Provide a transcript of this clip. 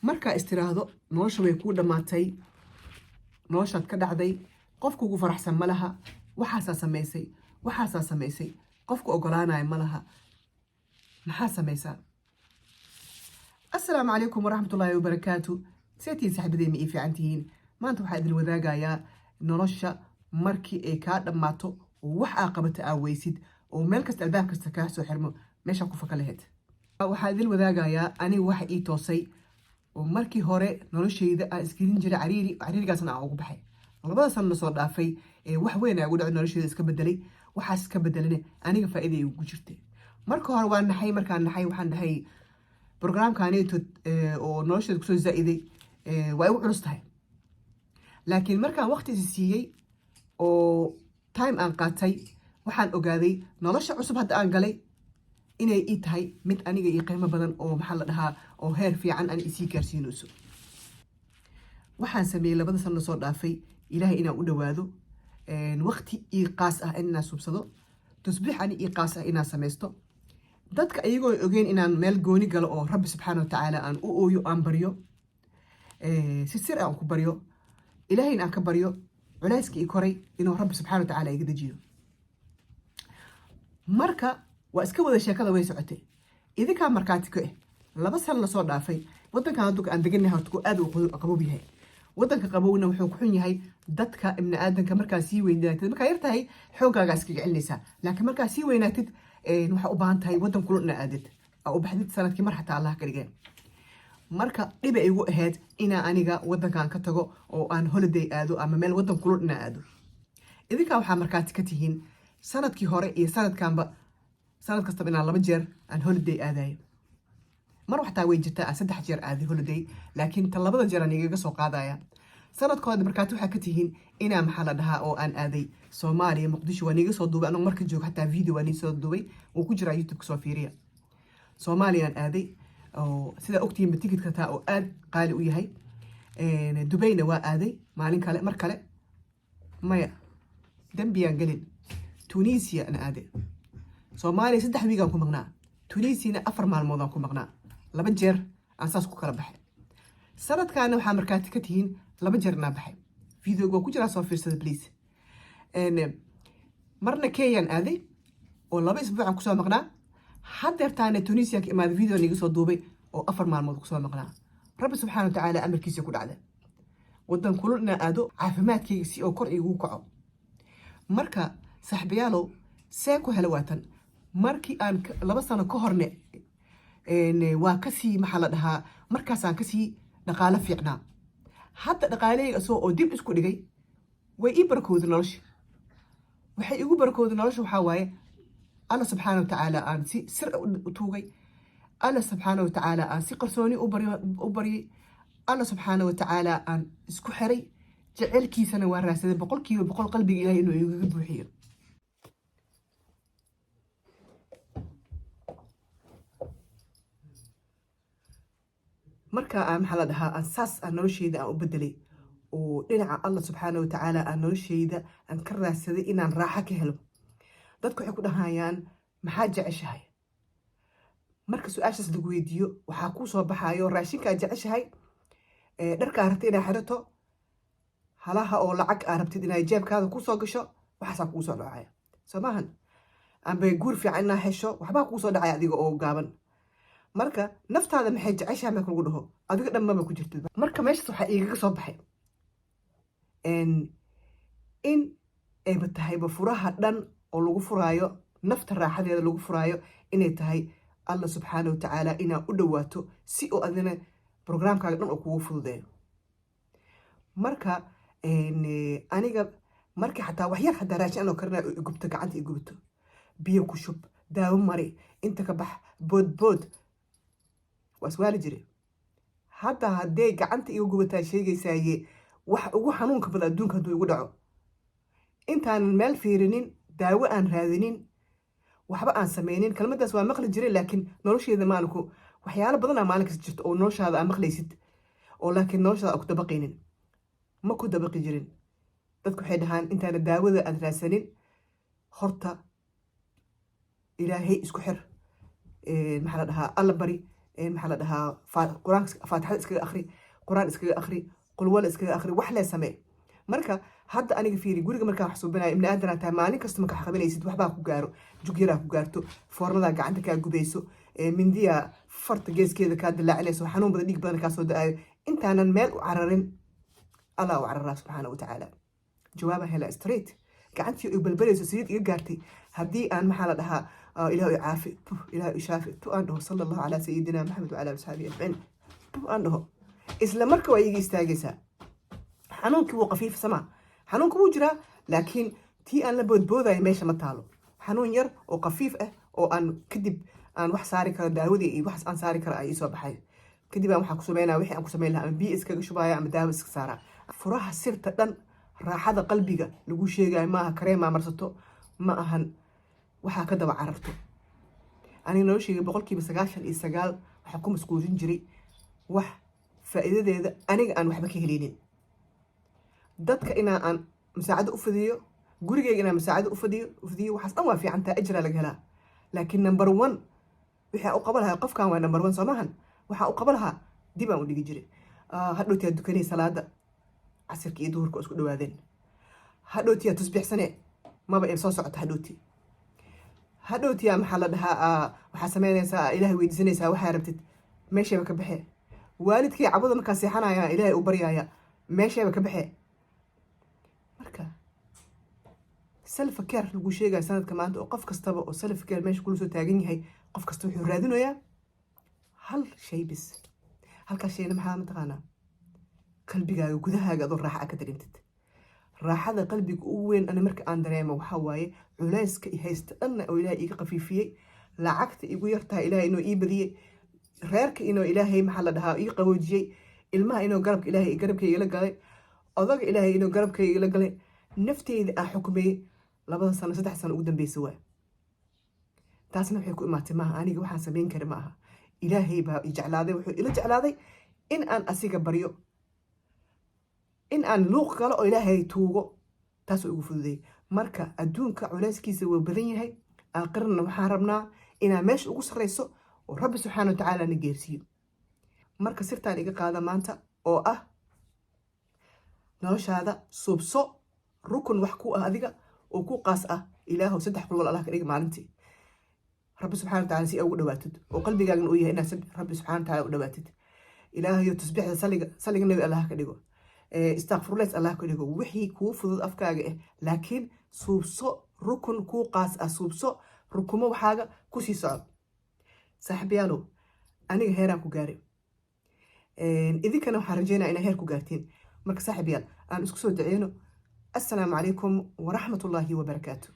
Markaa istiraahdo nolosha way kuu dhammaatay, noloshaad ka dhacday, qofku ugu faraxsan ma laha, waxaasaa samaysay, waxaasaa samaysay, qofku ogolaanaya ma laha, maxaa samaysaa? Assalaamu calaykum waraxmatullaahi wabarakaatu. Seetiin saxbadey, ma ii fiican tihiin? Maanta waxaa idin wadaagayaa nolosha markii ay kaa dhammaato oo wax aa qabata aa weysid oo meel kasta albaab kasta kaa soo xirmo, meeshaa ku faka lahayd. Waxaa idin wadaagayaa aniga waxa ii toosay oo markii hore noloshayda aan isgelin jiray cariiri, cariirigaasna aan ugu baxay. 2da sano lasoo dhaafay ee wax weyn aa igu dhacay, noloshayda iska bedelay. Waxaas iska bedelane aniga faa'iida igu jirtay. Marka hore waan naxay. Markaan naxay waxaan dhahay programkaneeto oo noloshayda kusoo zaa'iday waa igu culus tahay. Laakiin markaan waqti isi siiyey oo time aan qaatay, waxaan ogaaday nolosha cusub hadda aan galay inay ii tahay mid aniga ii qiimo badan oo, maxaa la dhahaa, oo heer fiican ani isii gaarsiinayso. Waxaan sameeyey 2da sano lasoo dhaafay Ilaahay inaan u dhawaado, waqti ii qaas ah inaan subsado, tusbiix ani ii qaas ah inaan samaysto, dadka iyagoo ogeyn inaan meel gooni galo oo Rabbi subxaana wa tacaala aan u ooyo, aan baryo, si sir aan ku baryo, Ilaahayna aan ka baryo culayska ii koray inuu Rabbi subxaana wa tacaala iga dejiyo. Marka waa iska wada sheekada way socotay. Idinkaa markaati ka 2 sano lasoo dhaafay wadankan hadda aan degannahay horta aad uu qabow yahay. Wadanka qabowna wuxuu ku xun yahay dadka ibni aadanka. Markaa sii weynaatid, markaa yar tahay xooggaagaa iskaga celinaysaa, laakiin markaa sii weynaatid waxaa u baahan tahay wadan kulul ina aadid, aa u baxdid sanadkii mar xataa Allah ka dhigeen. Marka dhiba igu ahayd inaa aniga wadankan ka tago oo aan holiday aado ama meel wadan kulul inaa aado. Idinkaa waxaa markaati ka tihiin sanadkii hore iyo sanadkanba, sanad kastaba inaan 2 jeer aan holiday aadayo. Mar waxtaa way jirtaa aan 3 jeer aaday holiday, laakiin ta 2da jeer aan igaga soo qaadaya. Sanadkooda markaati waxaa ka tihiin inaa, maxaa la dhahaa, oo aan aaday Soomaaliya, Muqdisho. Waa niiga soo duubay anoo marka joogo, xataa video waa nii soo duubay, wuu ku jiraa YouTube, soo fiiriya. Soomaaliyaan aaday oo sidaa ogtihiinba ticketka taa oo aad qaali u yahay. Dubayna waa aaday maalin kale, mar kale maya, dembiyaan gelin. Tunisia aan aaday. Soomaaliya 3 wiigaan ku maqnaa, Tunisiana 4 maalmoodaan ku maqnaa. 2 jeer aan saas ku kala baxay. Sanadkaana waxaa markaati ka tihiin 2 jeer inaa baxay. Videoga waa ku jiraa, soo fiirsada please. Marna Kenyaan aaday oo 2 isbuucaan kusoo maqnaa. Haddeertaana Tunisian ka imaaday, video niga soo duubay oo 4 maalmood kusoo maqnaa. Rabbi subxaana watacaala amarkiisa ku dhacda wadan kulul inaa aado, caafimaadkayga si oo kor iigu kaco. Marka saaxiibayaalow, see ku hela waatan markii aan 2 sano ka horne waa kasii, maxaa la dhahaa, markaasaan kasii dhaqaalo fiicnaa. Hadda dhaqaalahayga asoo oo dib isku dhigay way ii barakooda nolosha. Waxay igu barakooda nolosha waxaa waaye Alla subxaana wa tacaala aan si sir u tuugay, Alla subxaana wa tacaala aan si qarsooni u baryay, Alla subxaana wa tacaala aan isku xiray, jecelkiisana waa raadsaday 100% qalbiga Ilahay inuu igaga buuxiyo. Marka aan, maxaa la dhahaa, aan saas aan nolosheyda aan u bedelay oo dhinaca Alla subxaana wa tacaala aan nolosheyda aan ka raadsaday inaan raaxo ka helo. Dadku waxay ku dhahayaan, "Maxaa jeceshahay?" Marka su-aashaas lagu weydiiyo waxaa kuu soo baxayo raashinkaa jeceshahay, dharkaa rabtid inaad xirato, halaha oo lacag aa rabtid inay jeebkaada kusoo gasho. Waxaasaa kugu soo dhacaya, soo maahan? Amba guur fiican inaa hesho, waxbaa kugu soo dhacaya adiga oo gaaban. Marka naftaada maxay jeceshahay marka lagu dhaho, adiga dhan maba ku jirtid. Marka meeshaas waxaa igaga soo baxay in ayba tahayba furaha dhan oo lagu furaayo nafta raaxadeeda lagu furaayo inay tahay Alla subxaana wa tacaala inaa u dhawaato, si oo adina programkaaga dhan oo kugu fududeeyo. Marka aniga markii xataa waxyar xataa raashin anoo karinayo oo igubto, gacanta igubto, biyo ku shub, daawo mari, inta ka bax, boodbood, waa iswaali jire. Hadda haddee gacanta iga gubataa sheegaysaaye, wax ugu xanuunka badan adduunka hadduu igu dhaco, intaanan meel fiirinin, daawo aan raadinin, waxba aan sameynin. Kelmaddaas waa maqli jiray, laakiin nolosheeda maalinku waxyaalo badanaa maalin kasta jirto oo noloshaada aa maqlaysid oo laakiin noloshaada aa ku dabaqaynin. Ma ku dabaqi jirin. Dadku waxay dhahaan intaana daawada aad raadsanin horta Ilaahay isku xir, maxaa la dhahaa, Alla bari. Maxaa la dhahaa, Qur-aanka, Faatixada iskaga akhri, Qur-aan iskaga akhri, qulwala iskaga akhri, wax lee samee. Marka hadda aniga fiiri, guriga markaan wax suubinayo, ibni aadanaa tahay, maalin kasta markaa wax qabanaysid waxbaa ku gaaro, jug yaraa ku gaarto, foornadaa gacanta kaa gubayso, mindiyaa farta geeskeeda kaa dilaacinayso, xanuun badan, dhiig badan kaa soo da-ayo. Intaanan meel u cararin, Allah u cararaa subxaana wa tacaala. Jawaabaan helaa straight. Gacantii ay balbalayso, saliid iga gaartay, haddii aan, maxaa la dhahaa, "Ilaah i caafi," puh, "Ilaah i shaafi," tu aan dhaho, "Sala Allahu calaa sayidina Maxamed wacala asxaabihi ajmaciin," puh aan dhaho, isla marka waa iiga istaagaysaa. Xanuunkii wuu qafiifsamaa, xanuunka wuu jiraa, laakiin tii aan la boodboodayo meesha ma taalo. Xanuun yar oo qafiif ah oo aan kadib aan wax saari karo, daawadii iyo wax aan saari karo ay iisoo baxay. Kadib aan waxaan ku sameynaya wixii aan ku sameyn lahaa, ama biyo iskaga shubaya ama daawo iska saaraa. Furaha sirta dhan, raaxada qalbiga lagu sheegayo, maaha kareemaa marsato, ma ahan waxaa ka daba cararto. Aniga noloshayga 99% waxaa ku masquulin jiray wax faa'iidadeeda aniga aan waxba ka heleynin. Dadka inaa aan musaacado u fidiyo, gurigeyga inaan musaacado u fidiyo, waxaas dhan waa fiicantaa, ajraa laga helaa. Laakiin number one wixii aan u qaban lahaa qofkan waa number one, soo maahan? Waxaan u qaban lahaa dib aan u dhigi jiray. Hadhowtiyaa dukanay, salaada casirka iyo duhurka oo isku dhawaadeen. Hadhowtiyaa tusbixsane, maba soo socota hadhowti. Hadhowtiyaa, maxaa la dhahaa, waxaa sameynaysaa, Ilaahay weydiisanaysaa waxaa rabtid, meeshayba ka baxee. Waalidkay cabada markaa seexanaya, Ilaahay u baryaaya, meeshayba ka baxee. Marka self care lagu sheegaya sanadka maanta oo qof kastaba oo self care meesha kula soo taagan yahay, qof kasta wuxuu raadinayaa hal shay bis. Halkaas shayna maxaa mataqaanaa? Qalbigaaga gudahaaga adoo raaxa ka dareemtid. Raaxada qalbiga ugu weyn ani marka aan dareemo waxaa waaye culayska i haysta dhanna oo Ilaahay iiga qafiifiyey, lacagta igu yartahay Ilaahay inuu ii badiyey, reerka inuu Ilaahay, maxaa la dhahaa, ii qaboojiyey, ilmaha inuu garabka Ilaahay garabkayga ila galay, odaga Ilaahay inuu garabkayga ila galay, nafteyda aan xukumeeyey 2da sano, 3 sano ugu dambeysa waay. Taasna waxay ku imaatay maaha aniga waxaan samayn kara ma aha. Ilaahay baa i jeclaaday, wuxuu ila jeclaaday in aan asiga baryo, in aan luuq galo oo Ilaahay tuugo. Taasoo igu fududay. Marka adduunka culayskiisa waa badan yahay, aakhirana waxaan rabnaa inaa meesha ugu sarreyso oo Rabbi subxaana wa tacaala na geersiiyo. Marka sirtaan iga qaada maanta oo ah noloshaada suubso rukun wax ku ah adiga oo ku qaas ah. Ilaahow, saddex qulwal Allah ka dhiga maalintii, Rabbi subxana wa tacala si aa ugu dhawaatid, oo qalbigaagana uu yahay inaad Rabbi subxana wa tacala u dhawaatid. Ilaahayo, tasbiixda, saliga Nabi Allah ka dhigo, istakfurleys Allah ka dhigo, wixii kuu fudud afkaaga ah. Laakiin suubso rukun kuu qaas ah, suubso rukumo, waxaaga kusii soco. Saaxiibayaalow, aniga heeraan ku gaaray, idinkana waxaan rajeynaya inaa heer ku gaartiin. Marka saaxiibayaal, aan isku soo duceyno. Assalaamu calaykum waraxmatullaahi wabarakaatu.